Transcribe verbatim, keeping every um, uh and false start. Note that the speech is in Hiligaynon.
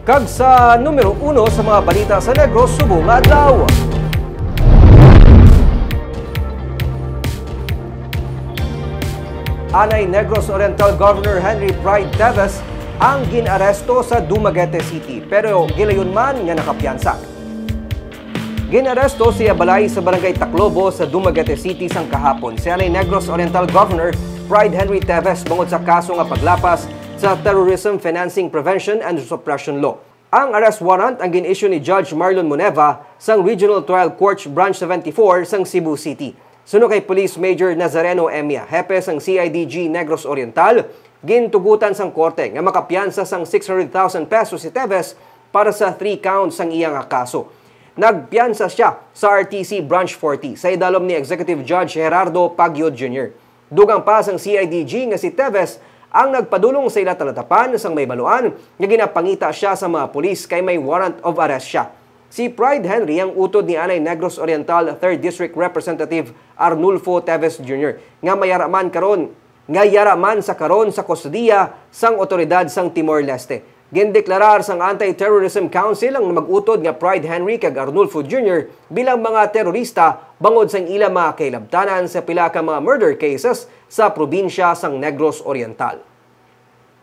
Kag sa numero uno sa mga balita sa Negros subong nga adlaw. Anay Negros Oriental Governor Henry Pride Teves ang gin-aresto sa Dumaguete City, pero gilayon man nga nakapiyansa. Gin-aresto sa iya balay sa Barangay Taclobo sa Dumaguete City sang kahapon si anay Negros Oriental Governor Pride Henry Teves bangod sa kaso nga paglapas sa Terrorism Financing Prevention and Suppression Law. Ang arrest warrant ang gin-issue ni Judge Marlon Moneva sang Regional Trial Court Branch seventy-four sang Cebu City. Suno kay Police Major Nazareno Emia, hepe sang C I D G Negros Oriental, gintugutan sang korte nga makapiyansa sang six hundred thousand pesos si Teves para sa three counts sang iya nga kaso. Nagpiyansa sia sa R T C Branch forty sa idalom ni Executive Judge Gerardo Pagyo Junior. Dugang pa sang C I D G nga si Teves ang nagpadulong sa ila talatapan sang may baluan nga ginapangita sia sa mga pulis kay may warrant of arrest sia. Si Pride Henry ang utod ni anay Negros Oriental Third District Representative Arnulfo Teves Junior nga may yara man karon nga yara man sa karon sa kustodiya sang otoridad sang Timor-Leste. Gindeklarar sang Anti-Terrorism Council ang mag-utod nga Pride Henry kag Arnulfo Junior bilang mga terorista bangod sang ila mga kahilabtanan sa pila ka mga murder cases sa probinsya sang Negros Oriental.